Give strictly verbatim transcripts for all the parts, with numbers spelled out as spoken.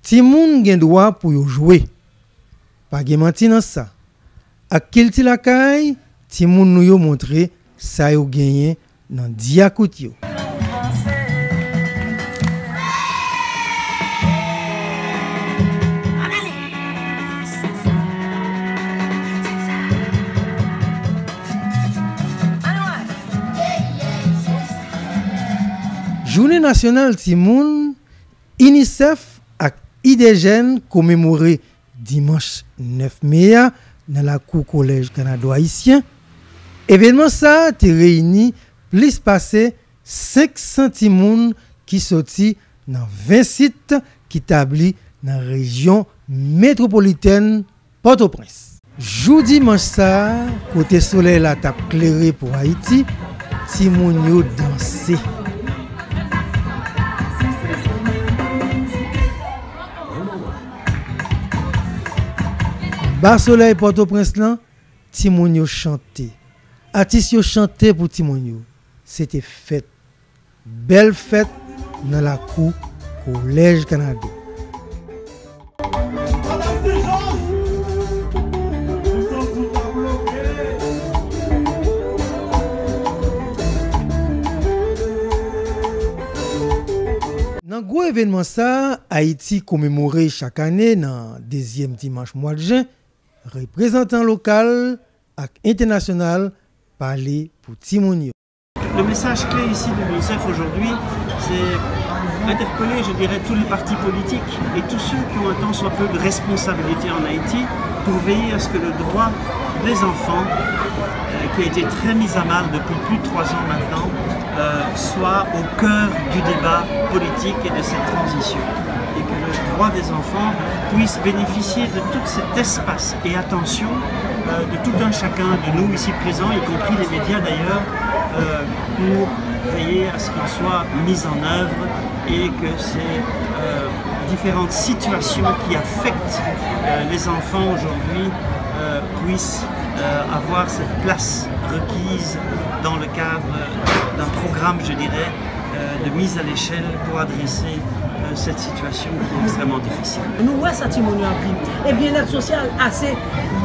Timoun gen dwa pou yo jwe. Pa gen manti nan sa. Ak Kilti Lakay, timoun nou yo montre sa yo genyen nan dyakout yo. Jounen Nasyonal Timoun, UNICEF ak Idejèn komemore dimanch nèf me a nan lakou Kolèj Kanado Ayisyen. Evènman sa a te reyini plis pase senk san timoun ki soti nan ven sit ki tabli nan rejyon metwopolitèn Pòtoprens. Jou dimanch sa a, kote solèy la t ap klere pou Ayiti, timoun yo danse. Anba solèy Pòtoprens lan, timoun yo chante. Atis yo chante pou timoun yo. Se te fèt. Bèl fèt nan lakou Kolèj Kanado. Nan gwo evènman sa a, Ayiti komemore chak ane nan dezyèm dimanch mwa jen, reprezantan lokal ak entènasyonal pale pou timoun yo. Le message clé ici de l'UNICEF aujourd'hui, c'est interpeller, je dirais, tous les partis politiques et tous ceux qui ont un tant soit peu de responsabilité en Haïti pour veiller à ce que le droit des enfants, euh, qui a été très mis à mal depuis plus de trois ans maintenant, euh, soit au cœur du débat politique et de cette transition. Et que le droit des enfants puisse bénéficier de tout cet espace et attention, euh, de tout un chacun de nous ici présents, y compris les médias d'ailleurs, euh, pour veiller à ce qu'il soit mis en œuvre et que ces, euh, différentes situations qui affectent, euh, les enfants aujourd'hui, euh, puissent, euh, avoir cette place requise dans le cadre d'un programme, je dirais, euh, de mise à l'échelle pour adresser, euh, cette situation qui est extrêmement difficile. Nou wè sa timoun yo ap viv. E byennèt sosyal ase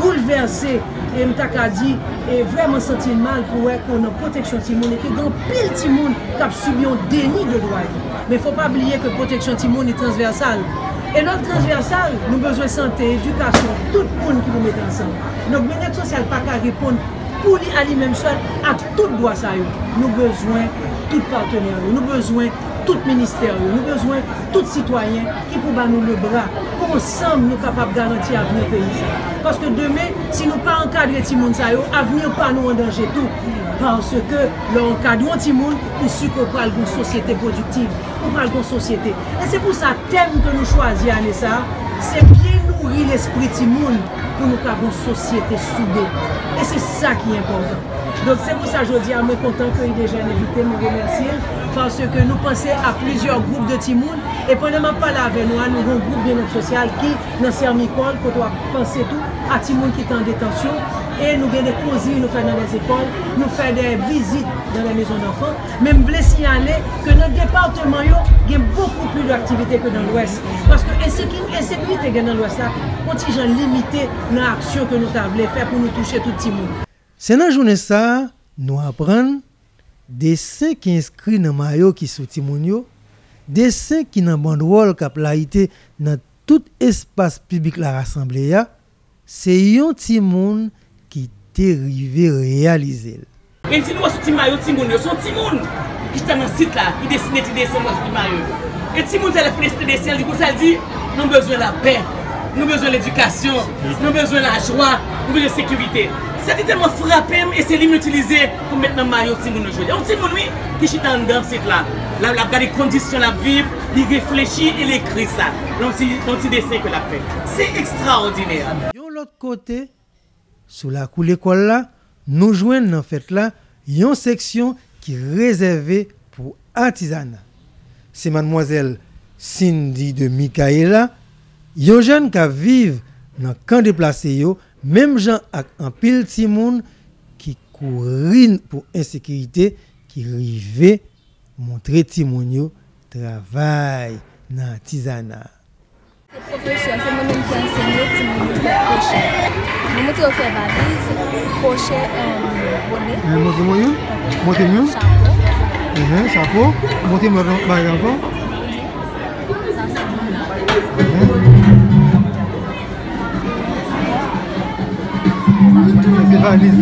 boulvèse, e m ta ka di, e vrèman santi l mal pou wè ke nan pwoteksyon timoun, e ke gen anpil timoun k ap sibi yon deni de dwa yo. Men fò pa bliye ke pwoteksyon timoun li transvèsal. E lè l transvèsal, nou bezwen sante, edikasyon, tout moun ki pou mete ansanm. Donk, byennèt sosyal pa ka reponn pou li a li menm sèl ak tout dwa sa yo. Nou bezwen tout patnè yo, nou bezwen tout ministè yo, nou bezwen tout sitwayen ki pou ba nou lebra, pou ansanm nou kapab garanti avni peyi sa. Paske demen, si nou pa ankadre timoun sa yo, avni pa nou an danje tou. Paske lè w ankadre yon timoun, ou si ke w pral gen yon sosyete pwodiktiv, ou pral gen yon sosyete. E se pou sa, tèm ke nou chwazi ane sa a, se byen nouri lespri timoun pou nou ka gen yon sosyete soude. E se sa ki enpòtan. Donk, se pou sa, jodi a, mwen kontan ke Idejèn envite m, mwen remèsye l, paske nou panse a plizyè gwoup de timoun, e pandan m ap pale avè nou a, nou gen yon gwoup byennèt sosyal ki nan Sèmikòl, kote w ap panse tou a timoun ki te an detansyon, e nou gen de kozi nou fè nan lèzekòl, nou fè de vizit dans les maisons d'enfants. Men m vle siyale ke nan depatman yo, gen bokou plis de aktivite ke nan Lwès. Paske enseki-, ensekirite gen nan Lwès la, yon ti jan limite nan aksyon ke nou ta vle fè pou nou touche tout timoun. Se nan jounen sa a, nou aprann, desen ki enskri nan mayo ki sou timoun yo, desen ki nan bandwòl k ap layite nan tout espas piblik la rasanble a, se yon timoun ki te rive reyalize l. E si nou wè sou ti mayo timoun yo, se yon timoun ki chita nan sit la, ki desine ti desen nan sou ti mayo yo. E timoun sa, lè l fin desine desen, li konsa, l di, nou bezwen lapè, nou bezwen ledikasyon, nou bezwen lajwa, nou bezwen sekirite. Sa te tèlman frape m, e se li m itilize pou m met nan mayo timoun yo jodi a. Yon timoun, wi, ki chita anndan sit la. L ap, l ap gade kondisyon l ap viv, li reflechi e l ekri sa. Nan yon ti, nan yon ti desen ke l ap fè. Se ekstraòdinè. Yon lòt kote, sou lakou lekòl la, nou jwenn nan fèt la yon seksyon ki rezève pou atizana. Se madmwazèl Cindy de Micaela, yon jèn k ap viv nan kan deplase yo, menm jan ak anpil timoun ki kouri pou ensekirite, ki rive montre timoun yo travay nan atizana. Pwofesè, se mwen menm ki anseye timoun yo fè kwochè. Nou montre yo fè valiz, kwochè, um, bonè. Eh, montre mwen youn. Montre m youn. Chapo. Ehe, chapo. Montre m lòt bagay ankò. Sa se bonè. Ehe. Se valiz.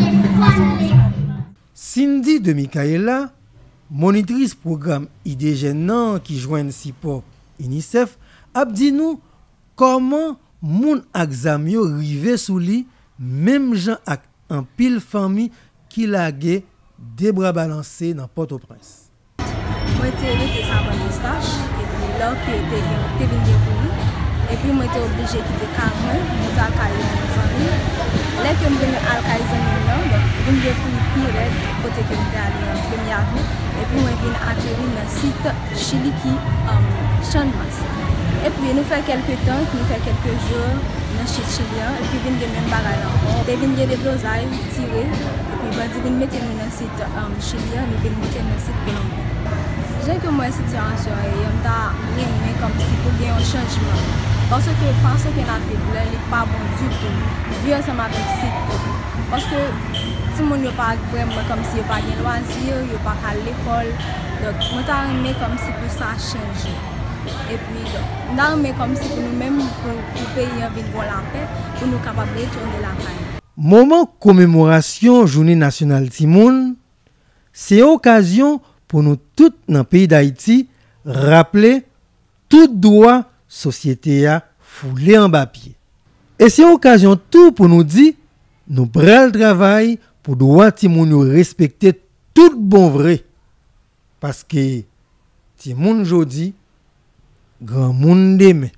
Cindy de Micaela, monitris pwogram Idejèn nan ki jwenn sipò UNICEF, ap di nou kòman moun ak zam yo rive sou li, menm jan ak anpil fanmi ki lage de bra balanse nan Pòtoprens. Mwen te rete Savann Pistach, epi lè ke te gen, te vin gen kouri, epi mwen te oblije kite kay mwen, mwen te al kay yon zanmi. Lè ke m vin al kay zanmi m nan, donk, vin gen kouri pi rèd kote ke m te ale an premye avni, epi mwen vin ateri nan sit Chili ki, um, Channmas. Epi nou fè kèlke tan, nou fè kèlke jou nan sit Chili an, epi vin gen menm bagay la ankò. Te vin gen deblozay, tire, epi bandi vin mete nou nan sit, um, Chili an, nou vin mete nan sit Kolonbi. Jan ke m wè sitiyasyon an ye, m ta renmen kòmsi pou gen yon chanjman. Paske fason ke n ap viv la, li pa bon ditou. Viv ansanm avèk sit. Paske timoun yo pa vrèman kòmsi yo pa gen lwazi, yo pa ka al lekòl. Donk, mwen ta renmen kòmsi pou sa chanje. Epi, donk, m ta renmen kòmsi pou nou menm, pou, pou peyi an vin gon lapè, pou nou kapab retounen lakay nou. Moman komemorasyon Jounen Nasyonal Timoun, se yon okazyon pou nou tout nan peyi Dayiti raple tout dwa sosyete a foule anba pye. E se yon okazyon tou pou nou di, nou pral travay pou dwa timoun yo respekte tout bon vre. Paske timoun jodi, granmoun demen.